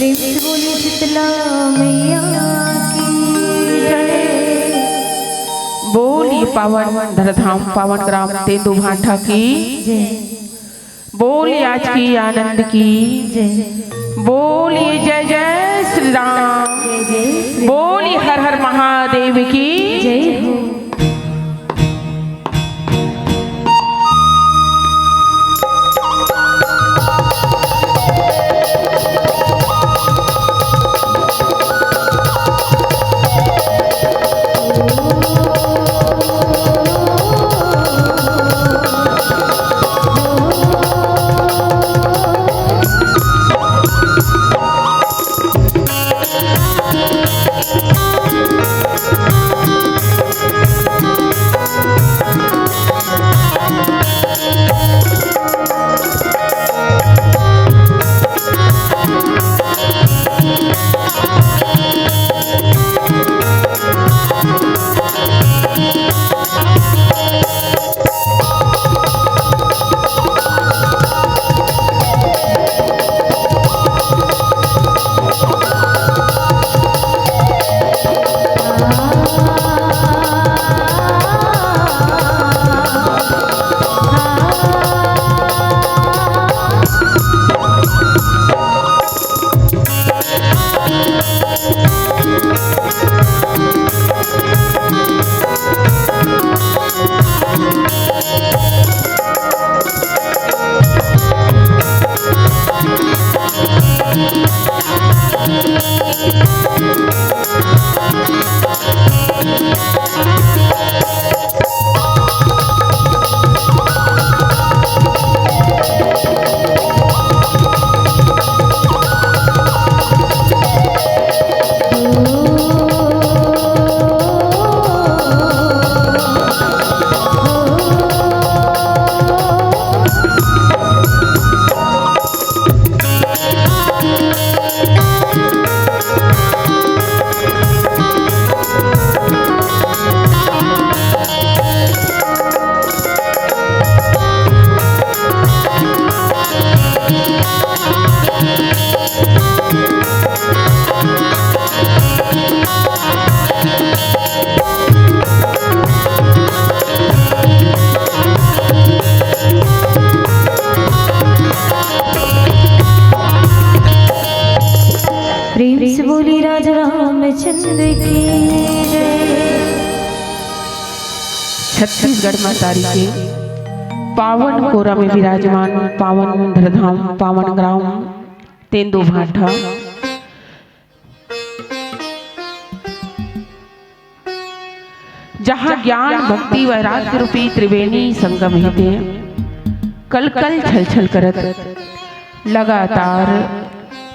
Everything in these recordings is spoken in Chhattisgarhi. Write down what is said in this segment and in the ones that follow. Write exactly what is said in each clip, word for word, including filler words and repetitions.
प्रेम से बोलिए शीतला मैया की जय। बोलिए पावन धरधाम, पावन ग्राम तेंदू भाठा की जय। बोलिए आज की आनंद की जय। बोलिए जय जय श्री राम। जय जय श्री बोलिए हर हर महादेव की जय हो। प्रेम से बोली राजा रामचंद्र की जय। छत्तीसगढ़ महतारी के पावन कोरा में विराजमान पावन धरधाम पावन ग्राम तेंदू भाठा, जहाँ ज्ञान भक्ति वैराग्य रूपी त्रिवेणी संगम हेते, कल कल छल छल करत लगातार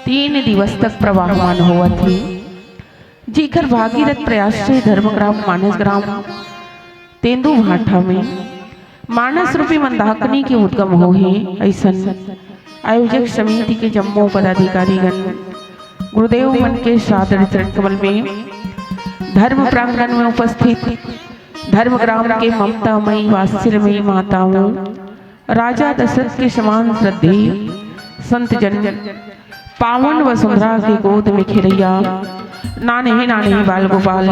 तीन दिवस तक प्रवाहमान होवत हे। जेकर भागीरथ प्रयास से धर्मग्राम, मानस ग्राम, तेंदू भाठा में मानस रूपी मंदाकिनी के उद्गम होहे, अइसन आयोजक समिति के जम्मो पदाधिकारीगण, गुरुदेव मन के सादर चरण कमल में, धर्म प्रांगण में उपस्थित धर्मग्राम के ममतामयी वात्सल्यमयी माताओं, राजा दशरथ के समान श्रद्धेय संत जन, पावन वसुंधरा के गोद में खेलैया नान्हे नान्हे बाल गोपाल,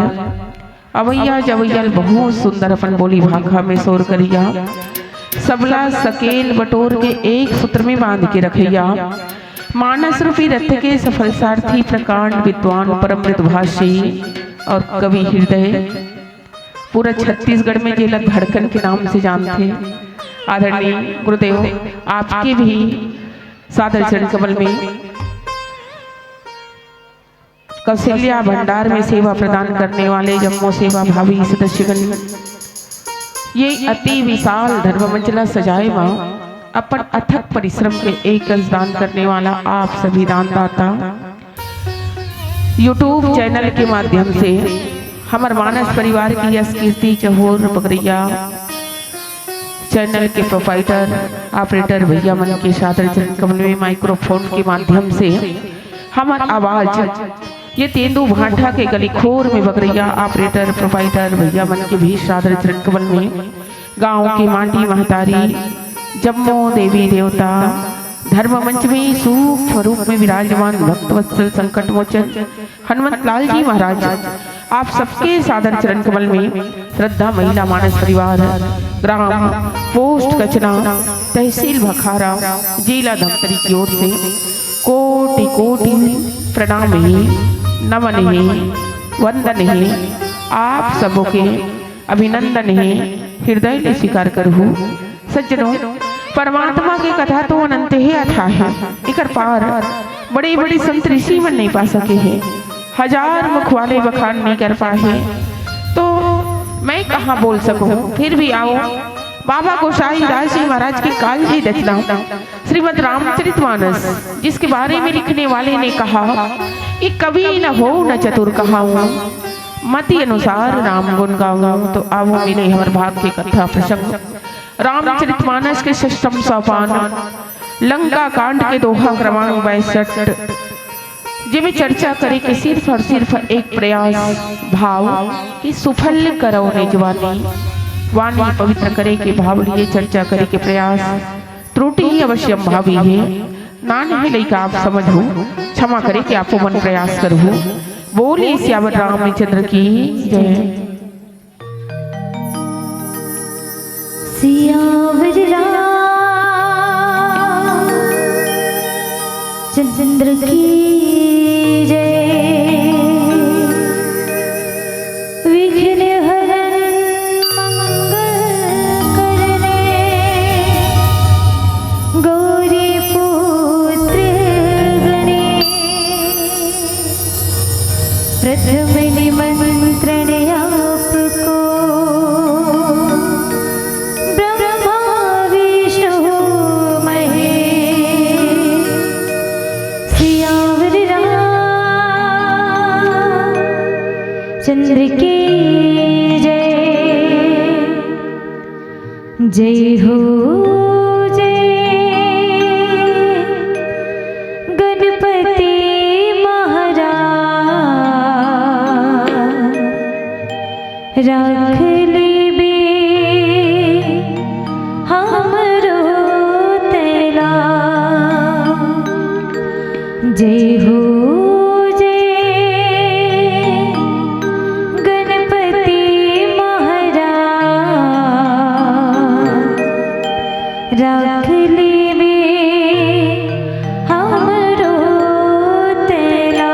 अवैया जवैया ल बहुत सुंदर अपन बोली भाखा में शोर करैया, सबला सकेल बटोर के एक सूत्र में बांध के रखैया, मानस रूपी रथ के सफल सारथी प्रकांड विद्वान परम मृदुभाषी और कवि हृदय, पूरा छत्तीसगढ़ में जेला धड़कन के नाम से जानथे, आदरणीय गुरुदेव, आपके भी सादर चरण कमल में कौशल्या भंडार में सेवा प्रदान करने वाले जम्मो सेवा भावी सदस्यगण, ये अति विशाल धर्म मंच ला सजाए मा अपन अथक परिश्रम के एक अंश दान करने वाला आप सभी दानदाता, YouTube चैनल के माध्यम से हमर मानस परिवार की यश कीर्ति चहोर बगरैया, चैनल के प्रोपाइटर ऑपरेटर भैया मन के सादर चरण कमल में माइक्रोफोन के माध्यम से हमर आवाज ये तेंदू भाठा के गलीखोर में बगरैया ऑपरेटर प्रोपाइटर भैया मन के भी सादर चरण कमल में गांव के माटी महतारी, जम्मो देवी देवता, धर्म मंच में सूक्ष्म रूप में विराजमान भक्त वत्सल संकट मोचन हनुमत लाल जी महाराज, आप सबके सादर चरण कमल में श्रद्धा महिला मानस परिवार, ग्राम पोस्ट कचना, तहसील भखारा, जिला धमतरी की ओर से कोटि कोटि प्रणाम हे, नमन हे, वंदन हे। आप सबो के अभिनंदन हे, हृदय ले स्वीकार करहु। सज्जनों, परमात्मा के कथा तो अनंत हे, अथाह हे, एकर पार बड़े बड़े संत ऋषि मन नहीं पा सके हे, हजार मुख वाले बखान नहीं कर पाए हे। तो मैं कहाँ बोल सकूँ, फिर भी आओ बाबा गोसाई दास जी महाराज की कालजी रचना श्रीमद् रामचरितमानस, जिसके बारे में लिखने वाले ने कहा कि कवि न हो न चतुर कहाऊं, मति अनुसार राम गुण गाऊं। तो आवो मिले हमर भाग के कथा प्रसंग रामचरितमानस के षष्ठम सोपान लंका कांड के दोहा क्रमांक बासठ, जेमे चर्चा करे के सिर्फ और सिर्फ एक प्रयास, भाव कि सुफल करौ निज वानी, वानी पवित्र करे के भाव लिए चर्चा करे के प्रयास। त्रुटि ही अवश्यम भावी हे, नान हे लइका आप समझहु, क्षमा करे के आपो मन प्रयास करहु। बोले सियावर रामचंद्र की जय। सियावर रामचंद्र की जय। विघ्न हरन मंगल करने गौरी पुत्र गणेश। प्रथम निमंत्रण आपको ब्रह्मा विष्णु महेश। सियावर रामचंद्र की जय। जय हो जय गणपति महाराज, राख लेबे हमरो तैला। जय हो जय गणपति महाराज, राख लेबे हमरो तैला।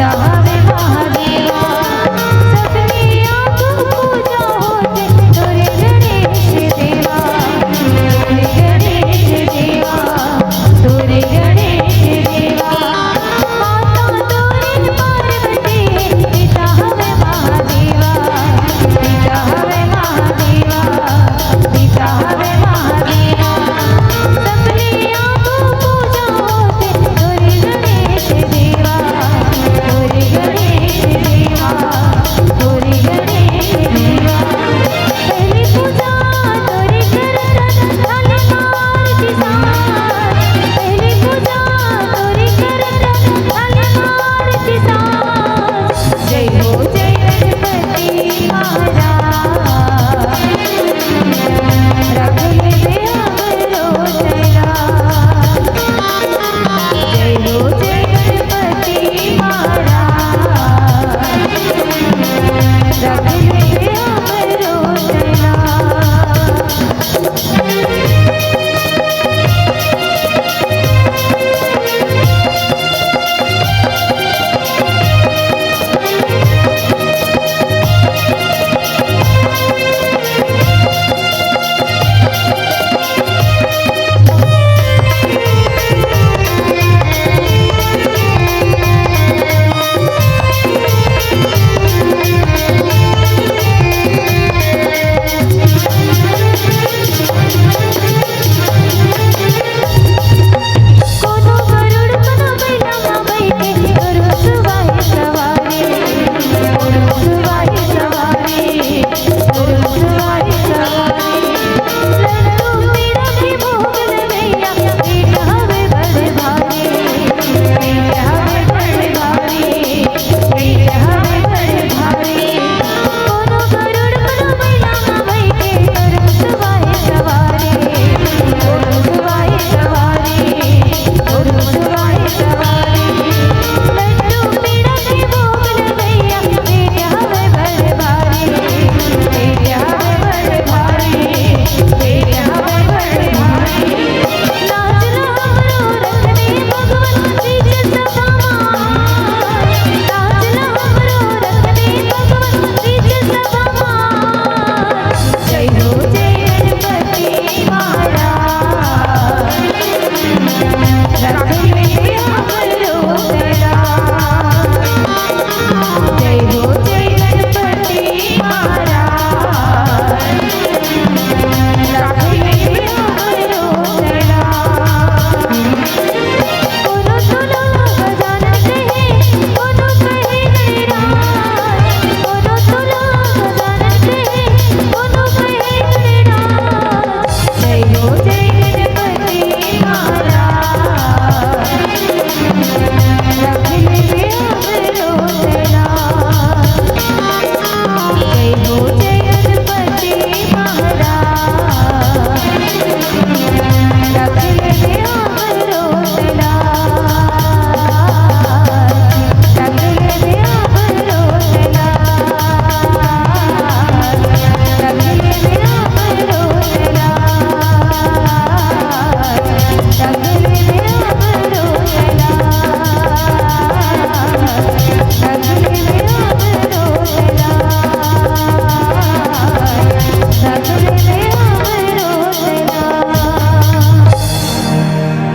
हवे महादेवा, सबले आगू पूजा होथे तोरे गणेश देवा, तोरे गणेश देवा, तोरे गणेश देवा। माता तोरे पार्वती, पिता हवे महादेवा, पिता हवे महादेवा, पिता हवे महादेवा। सबले आगू पूजा होथे तोरे गणेश देवा, तोरे गणेश देवा, तोरे गणेश देवा। पहली पूजा तोरे करथन, थाली मार किसान। पहली पूजा तोरे करथन, थाली मार किसान। जय हो जय गणपति महाराज, रख लेबे हमरो चला। जय हो जय गणपति महाराज, रख लेबे हमरो चला।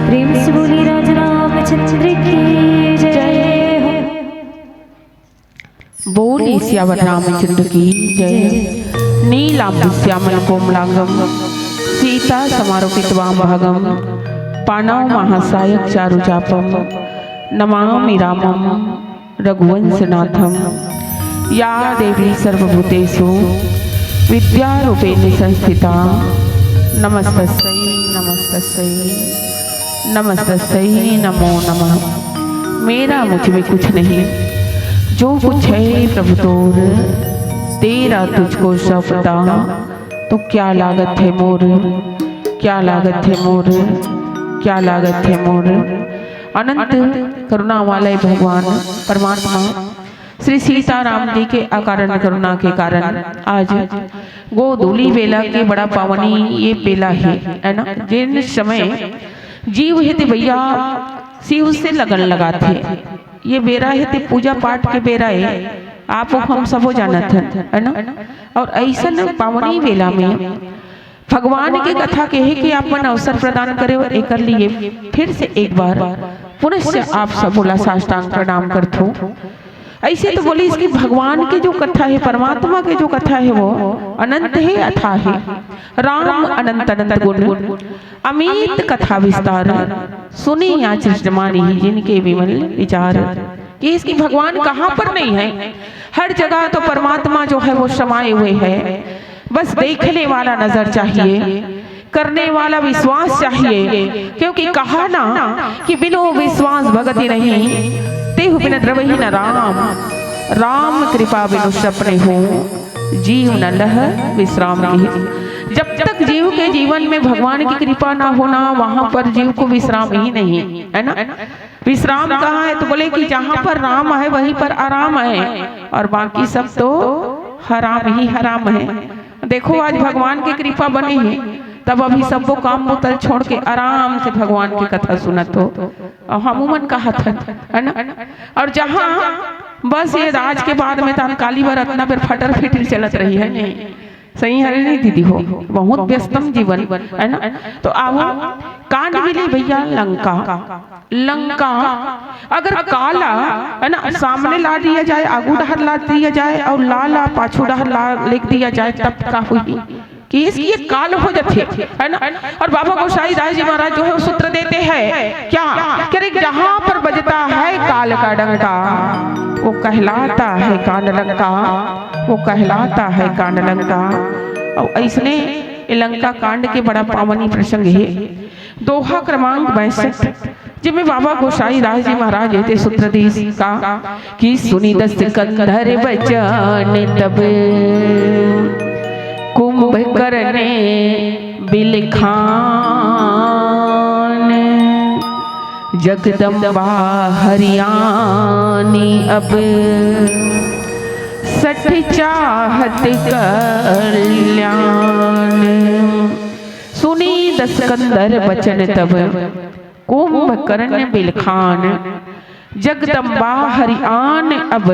प्रेम से बोली राजा रामचंद्र की जय हो। बोली सियावर रामचंद्र की जय। नीलाम्बुज श्यामल कोमलांगम, सीता समारोह कृतवाम भागम, पाणौ महासायक चारु चापम, नमामि रामम रघुवंशनाथम। या देवी सर्वभूतेषु विद्यारूपेण संस्थिता, नमस्तस्यै नमस्तस्यै नमस्तस्यै नमो नमः। मेरा मुझ में कुछ नहीं, जो कुछ है प्रभु तोर, तेरा तुझको सौंपता, तो क्या लागत है मोर, क्या लागत है मोर, क्या लागत है मोर। अनंत करुणा वाले भगवान परमात्मा श्री सीताराम जी के अकारण करुणा के कारण आज गोधूली बेला के बड़ा पावनी ये बेला है, है ना, जिन समय जीव हित भैया शिव से लगन लगाथे। ये बेरा हे ते पूजा पाठ के बेरा हे, आप हम सबो जानत हन, है ना? और ऐसन पावनी बेला में भगवान के कथा कहे के आप मन अवसर प्रदान करे, एकर लिए फिर से एक बार पुनश्च आप सबो ला साष्टांग प्रणाम करथों। ऐसे तो बोलिस कि भगवान के जो कथा हे, परमात्मा के जो कथा हे, वो अनंत हे, अथाह हे। राम अनंत अनंत गुण, अमित कथा विस्तार, सुनिया सृजमान ही जिनके विमल विचार। कि इसकी भगवान कहाँ पर नहीं है, हर जगह तो परमात्मा जो है वो समाये हुए है। बस देखने वाला नजर चाहिए, करने वाला विश्वास चाहिए, क्योंकि कहा ना कि बिनु विश्वास भगति नहीं, तेहु बिन द्रवही न राम, राम कृपा बिनु सपने हो, जीव न लह विश्राम की। जब तक जीव के जीवन में भगवान की कृपा ना होना, वहां पर जीव को विश्राम ही नहीं है ना। विश्राम कहाँ है? तो बोले कि जहाँ पर राम है वहीं पर आराम है, और बाकी सब तो हराम ही हराम है। देखो, आज भगवान की कृपा बनी है, तब अभी सबो काम बोतल छोड़ के आराम से भगवान की कथा सुनत हो। और हम उमन कहा था, है ना? और जहाँ बस ये राज के बाद में तान काली बार अतना बेर फटर फिटिर चलत रही है, नहीं? सही हरे नहीं दीदी हो, बहुत व्यस्तम जीवन है ना। तो आओ, कांड मिली भैया लंका। लंका अगर काला है ना, सामने ला दिया जाए, आगू डहर ला दिया जाए और लाला पाछू डहर ला लिख दिया जाए, तब का हुई कि इसकी एक काल हो जाती है ना। और बाबा गोसाई दास जी महाराज जो है वो सूत्र देते हैं क्या, कि अरे जहाँ पर बजता है काल का डंका, वो कहलाता है कांड लंका, वो कहलाता है कांड लंका। और ऐसने ये लंका कांड के बड़ा पावनी प्रसंग है। दोहा क्रमांक बासठ, जिसमें बाबा गोसाई दास जी महाराज ये सूत्र दीस का कि सुनी दस कंधर बचन तब कुंभकर्ण बिलखान, जगदम्बा हरियानी अब सठ चाहत कल्याण। सुनी दस कंधर बचन तब कुंभकर्ण बिलखान, जगदम्बा हरियान अब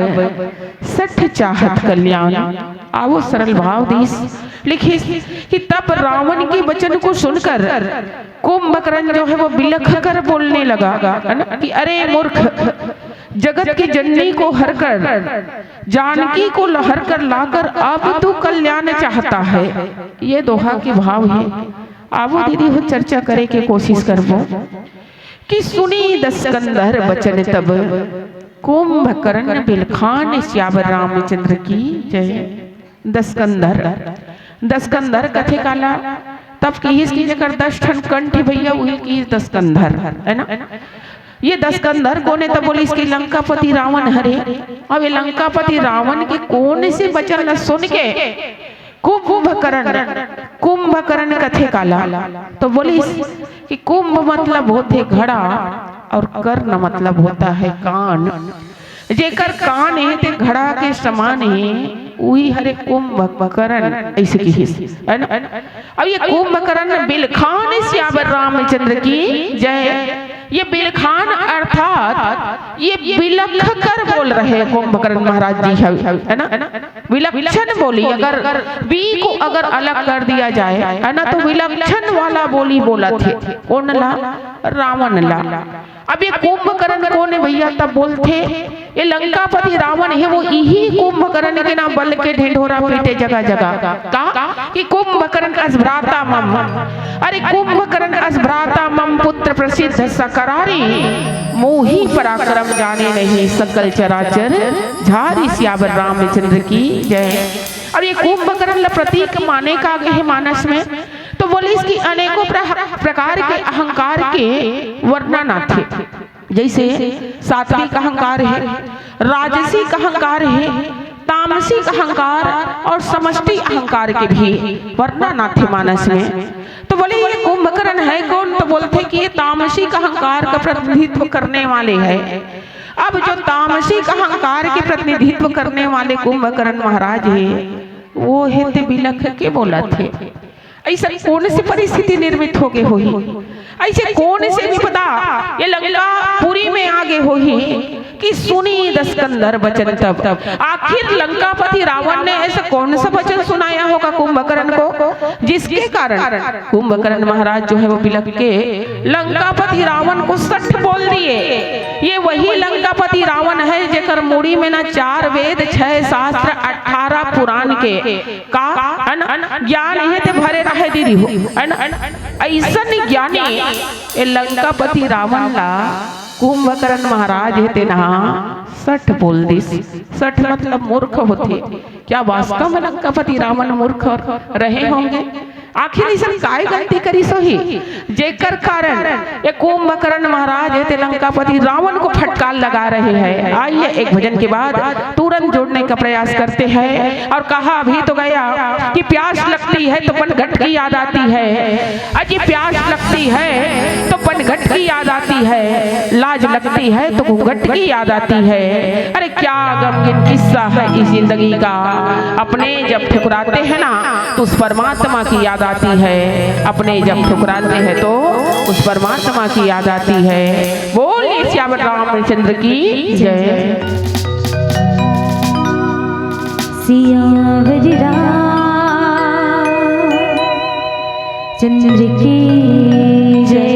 सठ चाहत कल्याण। आवो सरल भाव दीस लिखिस कि तब रावण के वचन को सुनकर कुंभकर्ण जो है वो बिलख कर बोलने लगा, है ना, कि अरे मूर्ख, जगत की जननी को हर कर, जानकी को हर कर लाकर अब तू कल्याण चाहता है। ये दोहा के भाव है। आवो दीदी हो चर्चा करे के कोशिश करबो कि सुनी दस कंधर बचन तब कुंभकर्ण बिलखान, सियावर रामचंद्र की जय। दस कंधर, दस कंधर कथे काला, तब किहिस कि जेकर दस ठन कंठ भैया उही किहिस दस कंधर, है ना। ये दस कंधर कोने तब बोलिस कि लंकापति रावण हरे। अब ये लंकापति रावण के कोन से वचन ला सुन के कुंभकर्ण, कुंभकर्ण कथे काला, तो बोलिस कि कुंभ मतलब होथे घड़ा और कर्ण मतलब होता है कान। जेकर कान हे ते घड़ा के समान हे, उही हरे कुंभकर्ण, ऐसे किहिस, है ना। अब ये कुंभकर्ण बिलखान सियावर रामचंद्र की जय। ये बिलखान अर्थात ये बिलख कर बोल रहे कुंभकर्ण महाराज जी है, है ना। विलक्षण बोली, अगर बी को अगर अलग कर दिया जाए, है ना, तो विलक्षण वाला बोली बोलथे। कोन ला? रावण ला। अब ये कुंभकर्ण कोन हे भैया? तब बोलथे ये लंकापति रावण हे, वो इही कुंभकर्ण के नाम बल के ढिंढोरा पीटे जगह जगह। का कि कुंभकर्ण अस भ्राता मम, अरे कुंभकर्ण अस भ्राता मम पुत्र प्रसिद्ध सकरारी, मोहि पराक्रम जाने नहीं सकल चराचर झारी। सियावर रामचंद्र की जय। अब ये कुंभकर्ण ला प्रतीक माने का आगे हे मानस में, तो बोलिस कि अनेकों प्र-, प्रकार के अहंकार के वर्णन आथे। जैसे सात्विक अहंकार हे, राजसिक अहंकार हे, तामसिक अहंकार और समष्टि अहंकार के भी वर्णन आथे मानस में। तो बोले ये कुंभकर्ण है कौन? तो बोलथे कि ये तामसिक अहंकार का प्रतिनिधित्व करने वाले हैं। अब जो तामसिक अहंकार के प्रतिनिधित्व करने वाले कुंभकर्ण महाराज हे, वो हे ते बिलख के बोलथे। ऐसा कौन सी परिस्थिति निर्मित हो गई होही? ऐसे कौन से विपदा ये लंकापुरी में आ गए होही कि सुनी दस कंधर बचन तब। आखिर लंकापति रावण ने ऐसा कौन सा वचन सुनाया होगा कुंभकर्ण को, जिसके कारण कुंभकर्ण महाराज जो है वो बिलख के लंकापति रावण को सठ बोल दिए। ये वही लंकापति रावण है जेकर मुड़ी में ना चार वेद, छह शास्त्र, अठारह पुराण के का अन ज्ञान हे ते भरे रहे दीदी हो, अन अइसन ज्ञानी ये लंकापति रावण ला कुंभकर्ण महाराज हे तेन ह सठ बोल दिस। सठ मतलब मूर्ख होथे। क्या वास्तव में लंकापति रावण मूर्ख रहे होंगे? आखिर अइसन काय गलती करिस होही, जेकर कारण ये कुंभकर्ण महाराज हे ते लंकापति रावण को फटकार लगा रहे हैं? आइए, एक भजन के बाद तुरंत जोड़ने का प्रयास करते हैं। और कहा अभी तो गया कि प्यास लगती है तो पनघट की याद आती है। अजी, प्यास लगती है तो पनघट की याद आती है, लाज लगती है तो घूंघट की याद आती है। अरे, क्या गमगीन किस्सा है इस जिंदगी का। अपने जब ठुकराते हैं ना, तो उस परमात्मा की याद आती है। अपने जब ठुकराते हैं तो उस परमात्मा की याद आती है। बोलिए सियावर रामचंद्र की जय। सियावर रामचंद्र की जय।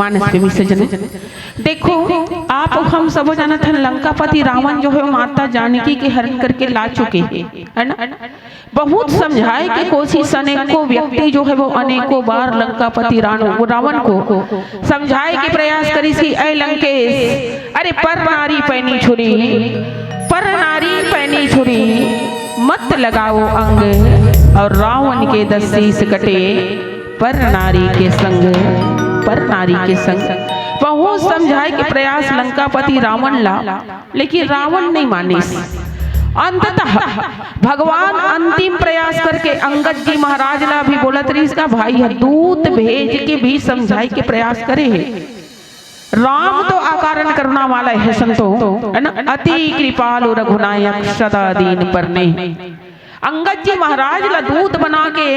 मानस प्रेमी सज्जनों, देखो, आप अउ हम सबो जानत हन, लंकापति रावण जो हे, माता जानकी के हरण करके ला चुके हे, है ना? बहुत समझाए के कोशिश, अनेकों व्यक्ति जो हे, वो अनेकों बार लंकापति रावण, रावण को समझाए के प्रयास करिस कि ऐ लंकेश, अरे पर नारी पैनी छुरी, पर नारी पैनी छुरी, मत लगाओ अंग, अउ रावण के दस शीश कटे, पर नारी के संग, पर नारी के संग। बहुत समझाए के प्रयास लंकापति रावण ला, लेकिन रावण नहीं मानिस। अंततः भगवान अंतिम प्रयास करके अंगद जी महाराज ला भी बोलत रहिस का, भाई ह दूत भेज के भी समझाए के प्रयास करे हे। राम तो अकारण करुणा वाला हे संतो, है ना? अति कृपालु रघुनायक सदा दीन परनेह। अंगद जी महाराज ला दूत बना के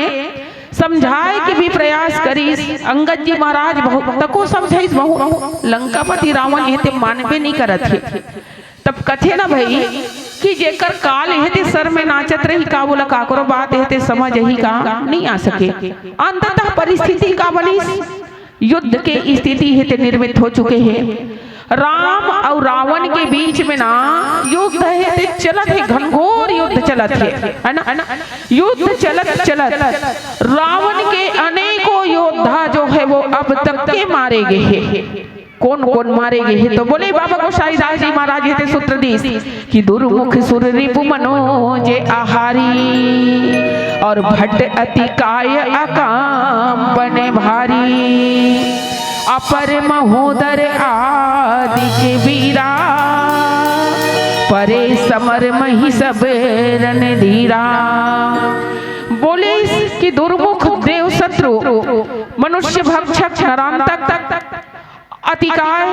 समझाए के भी प्रयास करिस। अंगद जी महाराज बहुत तको समझाइस, बहुत लंकापति रावण हे ते मानबे नहीं करत हे। तब कथे ना भाई कि जेकर काल हे ते सर में नाचत रही, का बोला काकरो बात हे ते समझ ही का नहीं आ सके। अंततः परिस्थिति का बनिस, युद्ध के स्थिति हे ते निर्मित हो चुके हे। राम अउ रावण के बीच में ना युद्ध हे ते चलत हे, घनघोर युद्ध चलत हे, है ना? युद्ध चलत चलत रावण के अनेकों योद्धा जो हे वो अब तक के मारे गे हे। कोन कोन मारे गे हे? तो बोले बाबा गोसाईदास जी महाराज हे ते सूत्र दीस कि दुर्मुख सुर रिपु मनोज आहारी, अउ भट अति काय अकंपन भारी, अपर महोदर आदि के वीरा, परे समर मही सब रणधीरा। बोले कि दुर्मुख देव शत्रु, मनुष्य भक्षक, नरांतक, अतिकाय,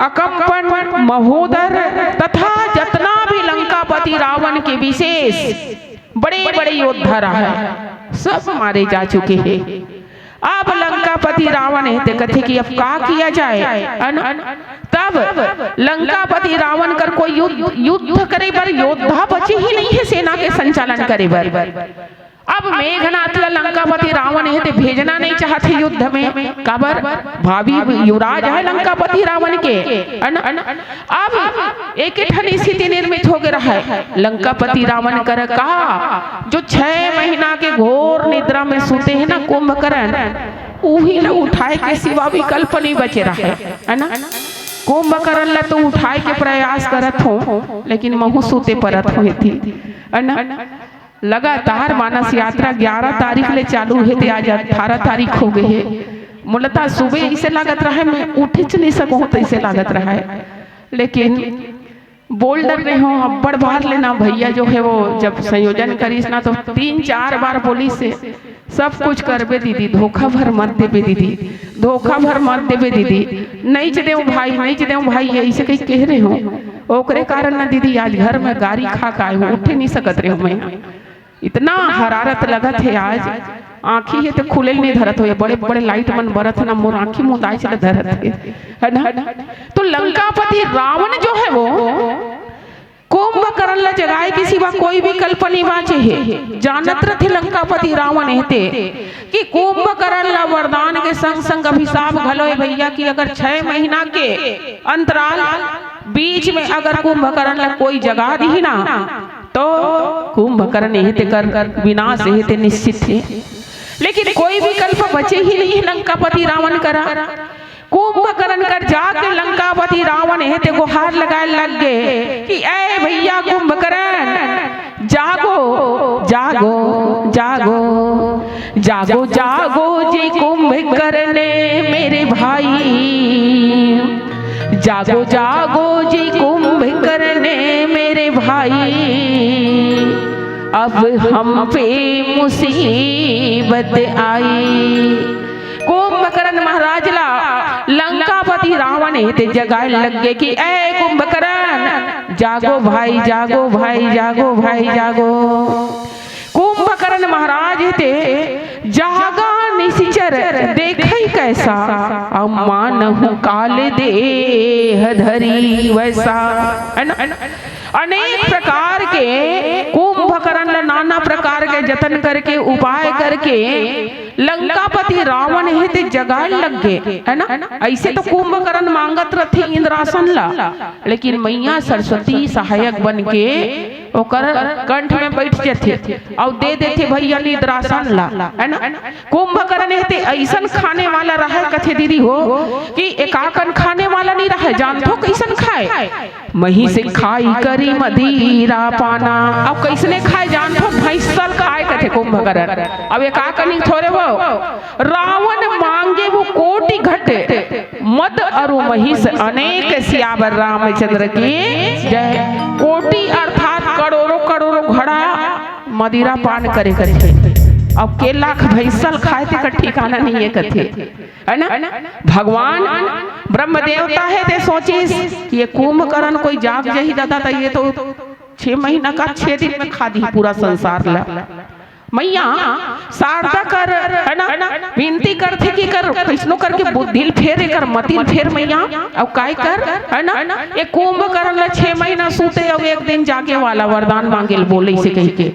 अकंपन, महोदर तथा जतना भी लंकापति रावण के विशेष बड़े बड़े योद्धा रहे, सब मारे जा चुके हे। अब लंकापति रावण हे ते कथे कि अब का किया जाए, है ना? तब लंकापति रावण कर कोई युद्ध, युद्ध करे बर योद्धा बचे ही नहीं हे सेना के संचालन करे बर। अब मेघनाथ ला लंकापति रावण हे ते भेजना नहीं चाहत हे युद्ध में, काबर? भावी युवराज हे लंकापति रावण के, है ना? अब एक ठन स्थिति निर्मित हो गे रहे, लंकापति रावण कर का जो छह महीना के घोर निद्रा में सुते हे ना कुंभकर्ण, उही ला उठाए के सिवा विकल्प नहीं बचे रहे, है ना? कुंभकर्ण ला तो उठाए के प्रयास करत हों, लेकिन महूं सुते परत हों एती, है ना? लगातार मानस यात्रा ग्यारह तारीख ले चालू हे ते आज अठारह तारीख हो गे हे। मूलतः सुबह इसे लागत रहे मैं उठेच नहीं सकूं, तो इसे लागत रहे, लेकिन बोल डर रहे हों अब्बड़ बार ले ना। भैया जो हे वो जब संयोजन करिस ना तो तीन चार बार बोलिस हे, सब कुछ करबे दीदी, धोखा भर मत देबे दीदी, धोखा भर मत देबे दीदी, नइच देव भाई, नइच देव भाई, अइसे कहि कहे रहे हों। ओकरे कारण ना दीदी आज घर में गारी खा के आए हों, उठे नहीं सकत रहे हों मैं। इतना हरारत लगत हे आज, आँखी हे ते खुले नहीं धरत होय, बड़े बड़े लाइट मन बरत हे ना, मोर आँखी मुंदाए चला धरत हे, है ना? तो लंकापति रावण जो हे वो कुंभकर्ण ला जगाए के सिवा कोई विकल्प नहीं बाचे हे। जानत रथे लंकापति रावण हे ते कि कुंभकर्ण ला वरदान के संग संग अभिशाप घलो हे भैया, कि अगर छह महीना के अंतराल बीच में अगर कुंभकर्ण ला कोई जगा दिही ना, तो कुंभकर्ण हे ते कर विनाश हे ते निश्चित हे। लेकिन कोई विकल्प बचे ही नहीं हे लंकापति रावण करा। कुंभकर्ण कर जाके लंकापति रावण हे ते गुहार लगाए लग गे कि ऐ भैया कुंभकर्ण, जागो, जागो, जागो, जागो, जागो जी कुंभकर्ण मेरे भाई, जागो, जागो जी कुंभकर्ण मेरे भाई, अब हम पे मुसीबत आई। कुंभकर्ण महाराज ला लंकापति रावण हे ते जगाए लग गे कि ऐ कुंभकर्ण, जागो भाई, जागो भाई, जागो भाई, जागो। कुंभकर्ण महाराज हे ते जागा निशिचर देखई कैसा, अब मानहु काल देह धरी वैसा। है ना? अनेक प्रकार के कुंभकर्ण ला नाना प्रकार के जतन करके, उपाय करके लंकापति रावण हे ते जगाए लग गे, है ना? अइसे तो कुंभकरण मांगत रथे इंद्रासन ला, लेकिन मैया सरस्वती सहायक बन के ओकर कंठ में बैठ जथे अउ दे देथे भैया इंद्रासन ला, है ना? कुंभकर्ण हे ते अइसन खाने वाला रहय कथे दीदी हो कि एकाकन खाने वाला नहीं रहय, जानथो कइसन खाय? मही से खाई करी मदिरा पाना। अब कइसने खाय जानथो? भैंसल खाय कथे कुंभकर्ण। अब एकाकन ही थोरे वो। रावण मांगे वो कोटि घट, मद अरु महिष अनेक, सियावर रामचंद्र की जय। कोटि अर्थात करोड़ों करोड़ों घड़ा मदिरा पान करे कथे। अब के लाख भैंसल खाय तेकर ठिकाना नहीं है कथे, है ना? भगवान ब्रह्म देवता हे ते सोचिस कि ये कुंभकर्ण कोई जाग जाही दादा, त ये तो छह महीना का छह दिन में खा दी पूरा संसार ला। मैया शारदा कर, है ना, विनती करथे कि कर कइसनो करके बुद्धि ल फेर, एकर मति ल फेर मैया, अउ काय कर, है ना, ये कुंभकर्ण ला छह महीना सूते अउ एक दिन जागे वाला वरदान मांगे ल बोले से कहिके।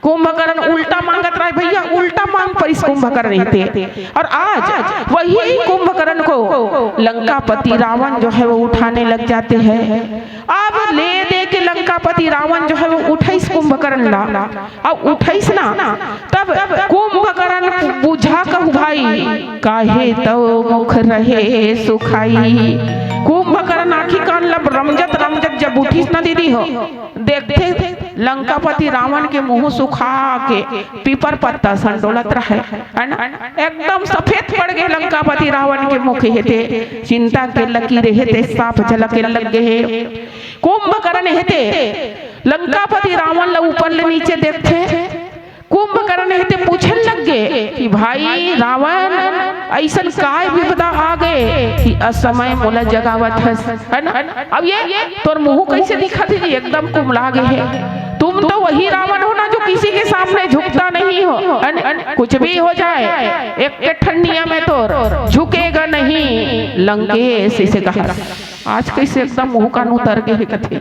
कुंभकर्ण उल्टा मांगत रहय भैया, उल्टा मांग परिस कुंभकर्ण हे ते। और आज वही कुंभकर्ण को लंकापति रावण जो है वो उठाने लग जाते हैं। अब ले दे के लंकापति रावण जो है वो उठइस कुंभकर्ण ला, अउ उठइस ना, तब कुंभकर्ण बुझा कहू भाई, काहे तव मुख रहे सुखाई। कुंभकर्ण आँखी कान लब रमजत रमजत जब उठिस ना दीदी हो, देखथे लंकापति रावण के मुंह सुखा के पीपर पत्ता सन डोलत रहय, है ना? एकदम सफेद पड़ गे लंकापति रावण के मुख हे ते, चिंता के लकीर हे ते साफ झलके लग गे हे। कुंभकर्ण हे ते लंकापति रावण ला ऊपर ले नीचे देखथे। कुंभकर्ण हे ते पूछे लग गे कि भाई रावण, अइसन काय विपदा आ गे कि असमय मोला जगावत हस, है ना? अब ये तोर मुंह कइसे दिखत हे जी, एकदम कुमला गे हे। तुम तो वही रावण हो ना जो किसी के सामने झुकता नहीं हो, है ना? कुछ भी हो जाए, एक के ठन नियम हे तोर, झुकेगा नहीं लंकेश, इसे कहा। आज कइसे एकदम मुंह कान उतर गे हे कथे।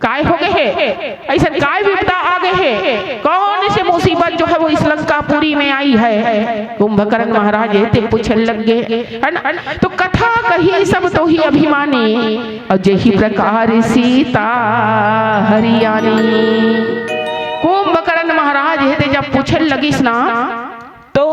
काय हो गे हे? अइसन काय विपदा आ गे हे? कौन से मुसीबत जो है वो इस लंकापुरी में आई है? कुंभकर्ण महाराज हे ते पूछे लग गे, है ना? तो कथा कही सब तोहि अभिमानी, अउ जेहि प्रकार सीता हरि आनी। कुंभकर्ण महाराज हे ते जब पूछे लगिस ना, तो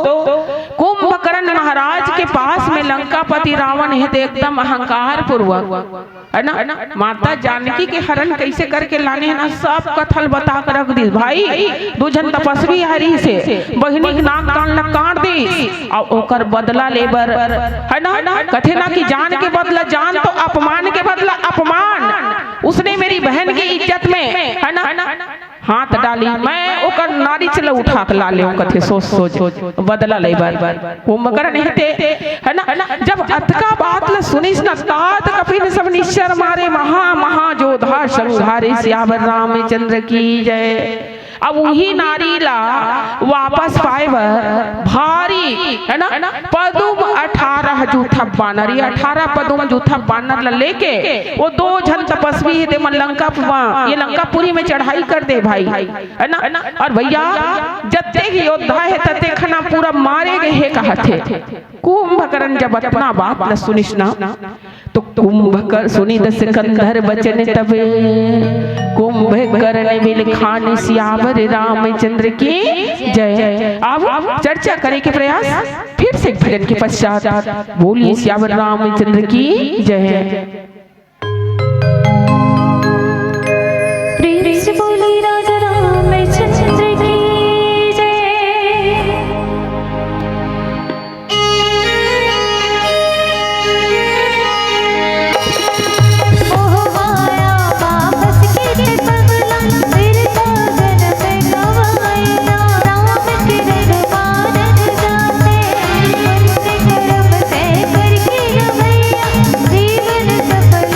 कुंभकर्ण महाराज के पास में लंकापति रावण हे ते एकदम अहंकार पूर्वक, है ना, माता जानकी के हरण कइसे करके लाने हे ना, सब कथा ल बता के रख दिस। भाई, दू झन तपस्वी हरी से बहिनी के नाक कान ल काट दिस, अउ ओकर बदला ले बर, है ना, कथे ना कि जान के बदला जान, तो अपमान के बदला अपमान। उसने मेरी बहन की इज्जत में, है ना, हाथ डाली, मैं ओकर नारिच ल उठा के ला लेहूं, कथे सोच सोच बदला ले बर। कुंभकर्ण हे ते, है ना, जब अतका बात ल सुनिस न, तात कपिन सब निश्चर मारे, महा महा जोधा संघारे, सियावर रामचंद्र की जय। अब उही नारी ला वापस पाए बर भारी, है ना, पदुम अठारह जूथा बानर, ये अठारह पदुम जूथा बानर ला लेके वो दो झन तपस्वी हे ते मन लंका, ये लंकापुरी में चढ़ाई कर दे भाई, है ना। और भैया, जतेक योद्धा हे ततेक खना पूरा मारे गे हे कहत हे। कुंभकर्ण जब अतना बात ला सुनिस ना, तो कुंभकर्ण सुनि दस कंधर बचन तब, कुंभकर्ण बिलखान सियावर रामचंद्र की जय। अब चर्चा करे के प्रयास फिर से एक भजन के पश्चात। बोलिए सियावर रामचंद्र की जय। प्रेम से बोली राजा रामचंद्र की जय। मोह माया पापस के पगला, फिर साजन पे गवाई ना। राम के रंग मानन जाते, पुण्य कर्म तय करके गवैया, जीवन सफल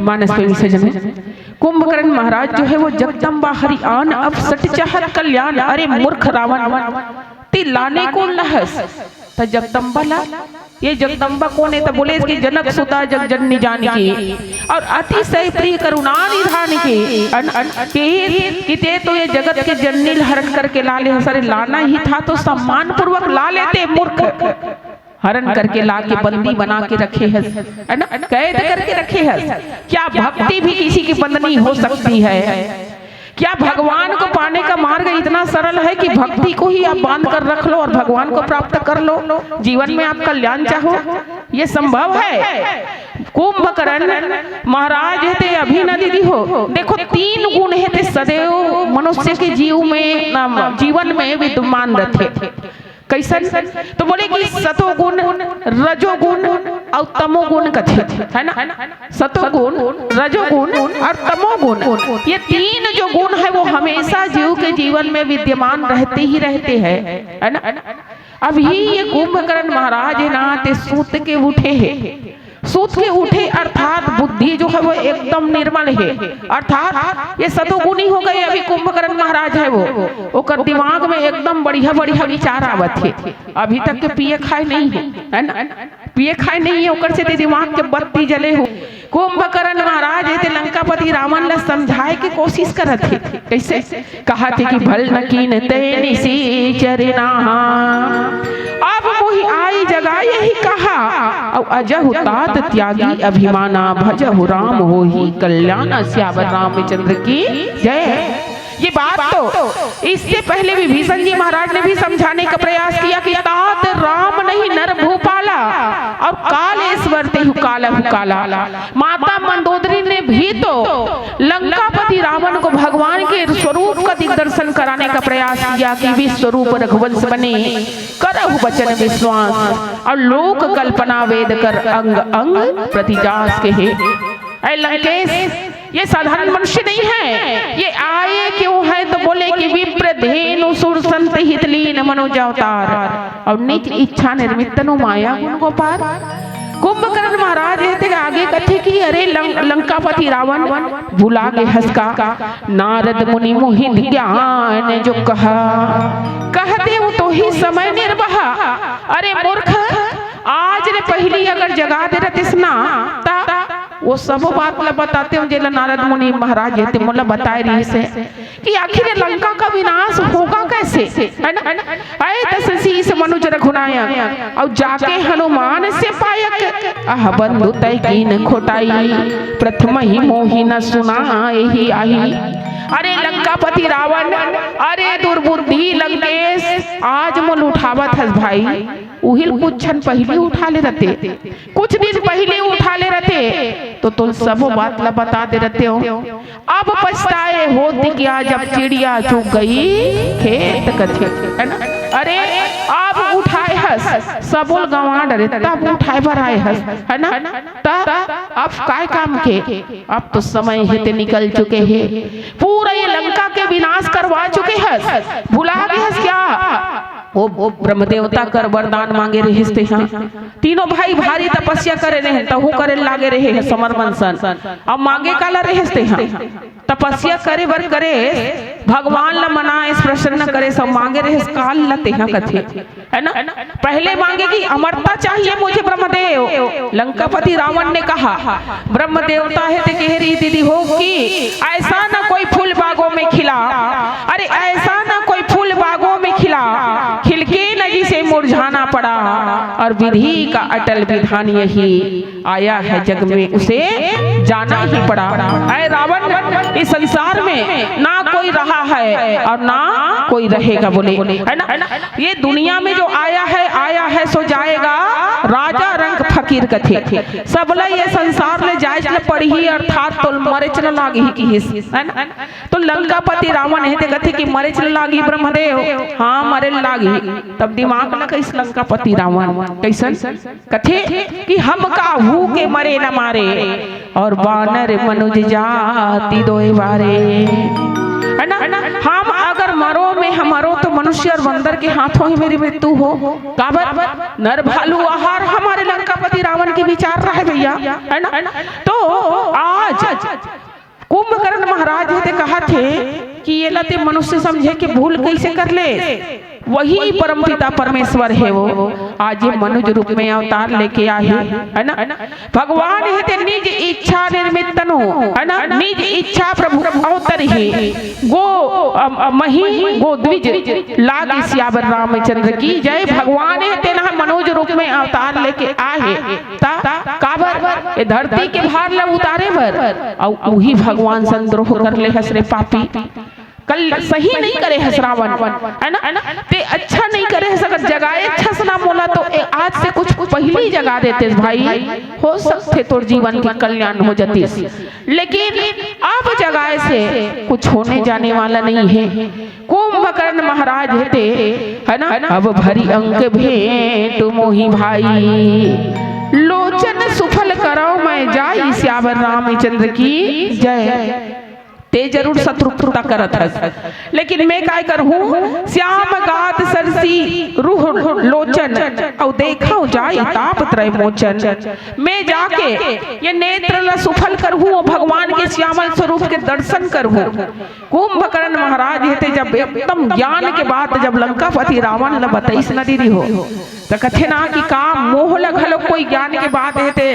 मानस प्रेमी सज्जन, कुंभकर्ण महाराज जो है वो जगदम्बा हरि आन अवसट चाहत कल्याण, अरे मूर्ख रावण, ते लाने कोन ला हस? त जगदम्बा ला, ये जगदम्बा कोन हे? त बोले कि जनक सुता जग जननी जानकी, अउ अतिशय प्रिय करुणा निधान की, अन, अन, के, कि ते तो ये जगत के जननी ल हरण करके ला ले हस। अरे लाना ही था तो सम्मान पूर्वक ला लेते, मूर्ख। हरण करके ला के बंदी बना के रखे हस, है ना, कैद करके रखे हस। क्या भक्ति भी किसी की बंधनी हो सकती है? क्या भगवान को पाने का मार्ग इतना सरल है कि भक्ति को ही आप बांध कर रख लो और भगवान को प्राप्त कर लो, जीवन में आप कल्याण चाहो? ये संभव है? कुंभकर्ण महाराज हे ते अभी न दीदी हो, देखो, तीन गुण हे ते सदैव मनुष्य के जीव में, अम, जीवन में विद्यमान रहते। कैसन? तो बोले कि सतोगुण, रजोगुण अउ तमोगुण कथे, है ना? सतोगुण, रजोगुण अउ तमोगुण, ये तीन जो गुण है वो हमेशा जीव के जीवन में विद्यमान रहते ही रहते हैं, है ना? अभी ये कुंभकर्ण महाराज हे ना, ते सूत के उठे हे, सूत के उठे अर्थात बुद्धि जो है वो एकदम निर्मल हे, अर्थात ये सतोगुणी हो गए। अभी कुंभकर्ण महाराज है वो, ओकर दिमाग में एकदम बढ़िया बढ़िया विचार आवत हे, अभी तक के पिए खाए नहीं हे, है ना, पिए खाए नहीं हे, ओकर से दिमाग के बत्ती जले हो। कुंभकर्ण महाराज हे ते लंकापति रावण ला समझाए के कोशिश करत हे। कैसे? कहा थे कि भल न कीन तैं निसि चरना, अब मोहि आई जगा यहि कहा, अउ अजहु तात त्यागी अभिमाना, भजहु राम होहि कल्याण। सियावर रामचंद्र की जय। ये बात तो इससे पहले विभीषण जी महाराज ने भी समझाने का प्रयास किया कि तात राम नहीं नर भूपाला, अउ कालेश्वर तेहु कालहु काला। माता मंदोदरी ने भी तो लंकापति रावण को भगवान के स्वरूप का दिग्दर्शन कराने का प्रयास किया कि विश्व रूप रघुवंश बने, करहु वचन विश्वास, अउ लोक कल्पना वेद कर अंग अंग प्रतिजास कहे। ऐ लंकेश, ये साधारण मनुष्य नहीं है। ये आए क्यों है? तो बोले कि विप्र धेनु सुर संत हित लीन मनोज अवतार, अउ निज इच्छा निर्मित तनु माया गुण को पार। कुंभकर्ण महाराज हे ते आगे कथे कि अरे लं-, लंकापति रावण, भुला गे हस का, नारद मुनि मोहि ज्ञान जो कहा, कहते वो तो ही समय निर्वाह। अरे मूर्ख, आज ले पहिली अगर जगा दे रहतेस ना, त वो सबो बात ला बतातेंव जेला नारद मुनि महाराज हे ते मोला बताए रहिस हे कि आखिर ये लंका का विनाश होगा कैसे, है ना? आए दस शीश मनुज रघुनायक, अउ जाके हनुमान से पायक, अह बंधु तैं कीन खोटाई, प्रथम ही मोहि न सुना एहि आही। अरे लंकापति रावण, अरे दुर्बुद्धि लंकेश, आज मोल उठावत हस भाई, उहिल कुछ क्षण पहिली उठा ले रहते, कुछ दिन पहिली उठा ले रहते, तो तोल सबो बात ला बता दे रहतेंव। अब पछताए होत क्या जब चिड़िया चुग गई खेत कथे, है ना? अरे अब उठाए हस, सबो ल गंवा डरे, तब उठाए बर आए हस, है ना? त अब काय काम के? अब तो समय हे ते निकल चुके हे, पूरा ये लंका के विनाश करवा चुके हस, भुला गे हस क्या? वो, वो ब्रह्म देवता कर वरदान मांगे रहिस तेहा। तीनों भाई भारी तपस्या करे रहे, तहू करे लागे रहे हे समर मंथन। अब मांगे काला रहिस तेहा? तपस्या करे बर करे, भगवान ला मनाइस, प्रसन्न करे, सब मांगे रहिस, काल ला तेहा कथे, है ना? पहले मांगे कि अमरता चाहिए मुझे ब्रह्मदेव। लंकापति रावण ने कहा, ब्रह्म देवता हे ते कह रही दीदी हो कि ऐसा ना कोई फूल बागों में खिला, अरे ऐसा ना कोई फूल बागों में खिला, खिलके न जिसे मुरझाना पड़ा, और विधि का अटल विधान यही, आया है जग में उसे जाना ही पड़ा। ऐ रावण, इस संसार में ना कोई रहा है और ना कोई रहेगा, बोले, है ना? ये दुनिया में जो आया है, आया है सो जाएगा, राजा रंक फकीर कथे। सबला ये संसार ले जाए ल पड़ही, अर्थात तोल मरेच ल लागही किहिस, है ना? तो लंकापति रावण हे ते कथे कि मरेच ल लागही ब्रह्मदेव, हाँ मरे ल लागही। तब दिमाग लगाइस लंकापति रावण, कैसन? कथे कि हम काहू के मरे न मारे, और बानर मनुज जाति दोय बारे, है ना? हम अगर मरो में हमरो तो मनुष्य और बंदर के हाथों ही मेरी मृत्यु हो। काबर? नर भालू आहार हमारे लंकापति रावण के विचार रहे भैया, है ना? तो आज कुंभकर्ण महाराज हे ते कहा थे कि ये लते मनुष्य समझे के भूल कैसे कर ले, वही परमपिता परमेश्वर हे वो। आज ये मनुज रूप में अवतार लेके आहे, है ना? भगवान हे ते निज इच्छा निर्मित तनु, है ना? निज इच्छा प्रभु अवतर ही गो अम- अम- मही गो द्विज लागी सियावर रामचंद्र की जय। भगवान हे ते ना मनुज रूप में अवतार लेके आहे ता काबर? ये धरती के भार ला उतारे बर। अउ उही भगवान संद्रोह कर ले हस रे पापी। कल सही नहीं करे हस रावण, है ना? ते अच्छा नहीं करे हस, अगर जगाए अच्छा सना मोला तो ए, आज से कुछ पहली जगा देते भाई, हो सकते तोर जीवन के कल्याण हो जातीस। लेकिन अब जगाए से कुछ होने जाने वाला नहीं है। कुंभकर्ण महाराज हे ते, है ना? अब भरी अंक भेंट मोहि भाई, लोचन सुफल करौ मैं जाई, सियावर रामचंद्र की जय। ते जरूर शत्रुता करत हस, लेकिन मैं काय करहूँ? श्याम गाद सरसी रूह लोचन, अउ देखौ जाई ताप त्रय मोचन। मैं जाके ये नेत्र ला सुफल करहूँ, वो भगवान के श्यामल स्वरूप के दर्शन करहूँ। कुंभकर्ण महाराज हे ते जब एकदम ज्ञान के बात जब लंकापति रावण ला बतईस न दीदी हो, त कथे ना कि का मोह ला घलो कोई ज्ञान के बात हे ते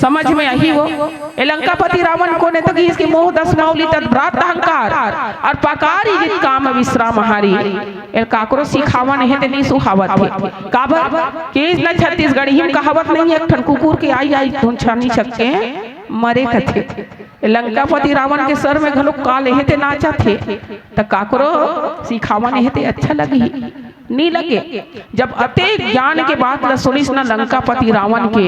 समझ में आही हो। ए लंकापति रावण कोन हे त कि इसके मोह दस मौली तद भ्रात अहंकार और पकारी जित काम विश्राम हारी। ए काकरो सिखावन हे ते नहीं सुहावत हे। काबर? कि इस न छत्तीसगढ़ी में कहावत नहीं, एक ठन कुकुर के आई आई धुन छानी छक्के मरे कथे। लंकापति रावण के सर में घलो काल हे ते नाचत हे, त काकरो सिखावन हे ते अच्छा लगही? नी लगे। जब अतेक ज्ञान के बात ला सुनिस न लंकापति रावण के,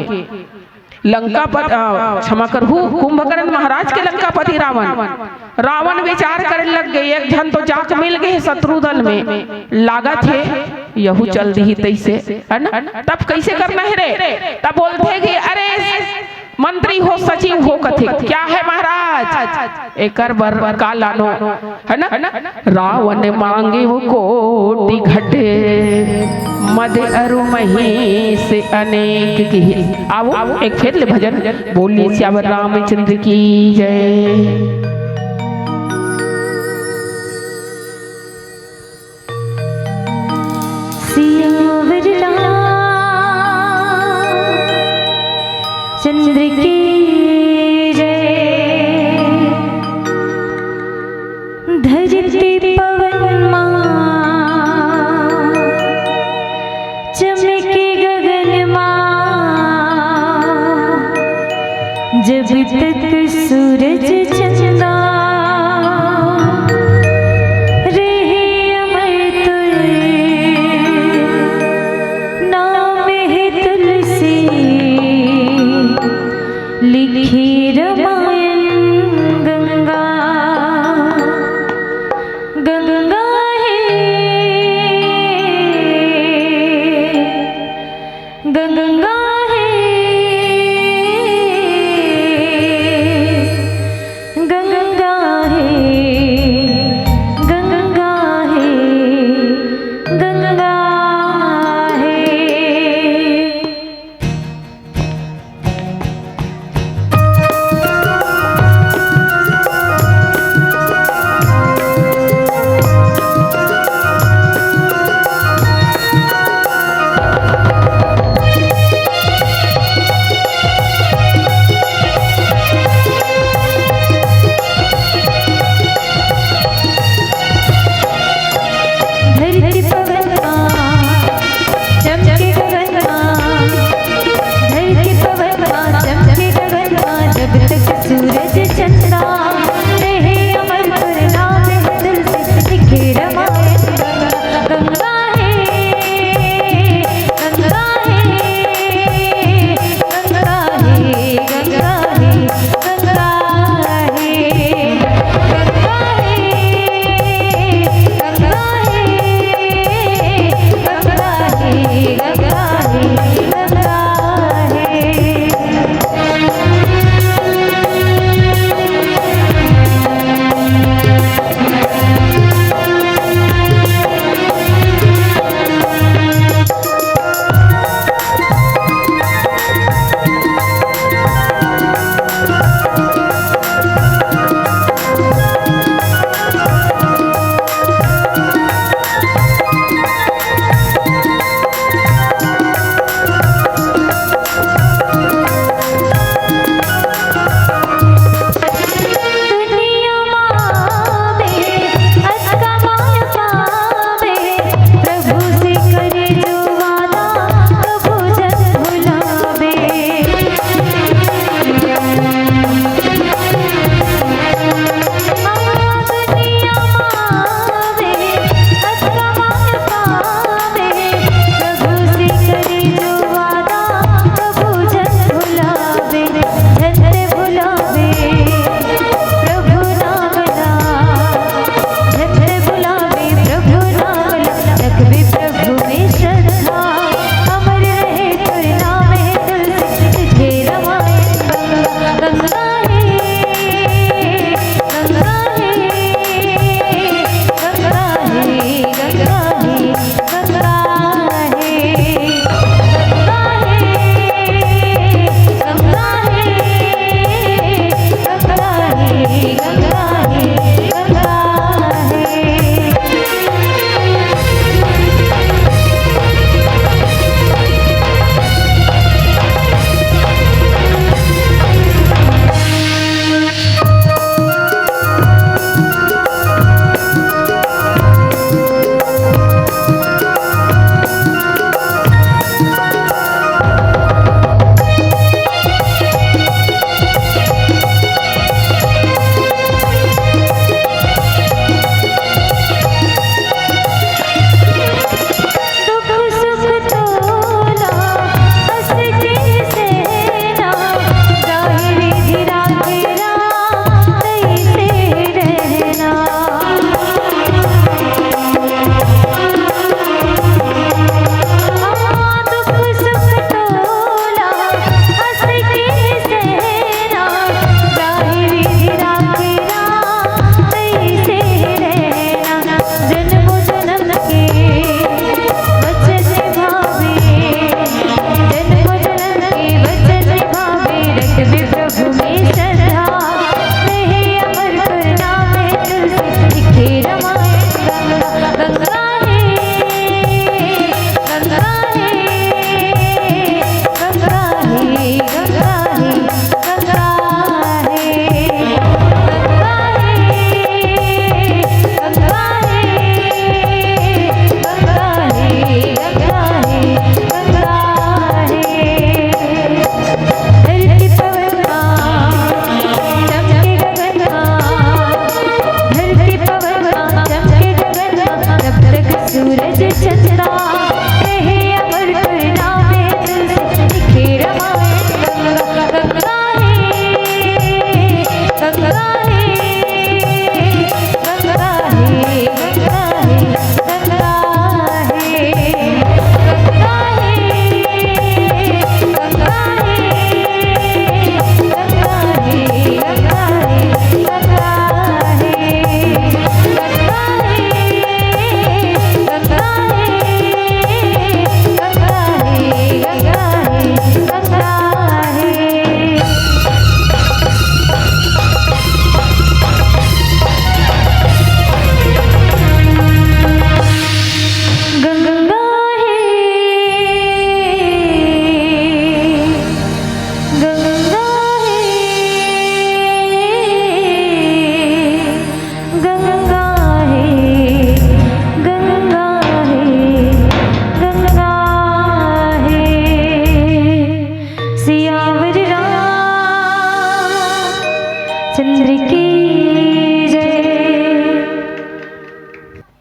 लंकापत-, अ, क्षमा करहू, कुंभकर्ण महाराज के लंकापति रावण, रावण विचार करे लग गे, एक झन तो जाके मिल गे शत्रु दल में, लागत हे यहू चल दिही तैसे, है ना? तब कैसे करना हे रे? तब बोलथे कि अरे मंत्री हो, सचिव हो, कथे, क्या है महाराज? एकर बर का लानो, है ना? रावण मांगे वो कोटि घट, मद अरु महीस अनेक किहे। आवो, एक फेर ले भजन बोली, सियावर रामचंद्र की जय। सियावर रामचंद्र की जय। धरती पवन मा चमके गगन मा, जब तक सूरज चंदा रहे अमर तुल, नाम है तुलसी लिखी रामायण गंगा। गंगा है, गंगा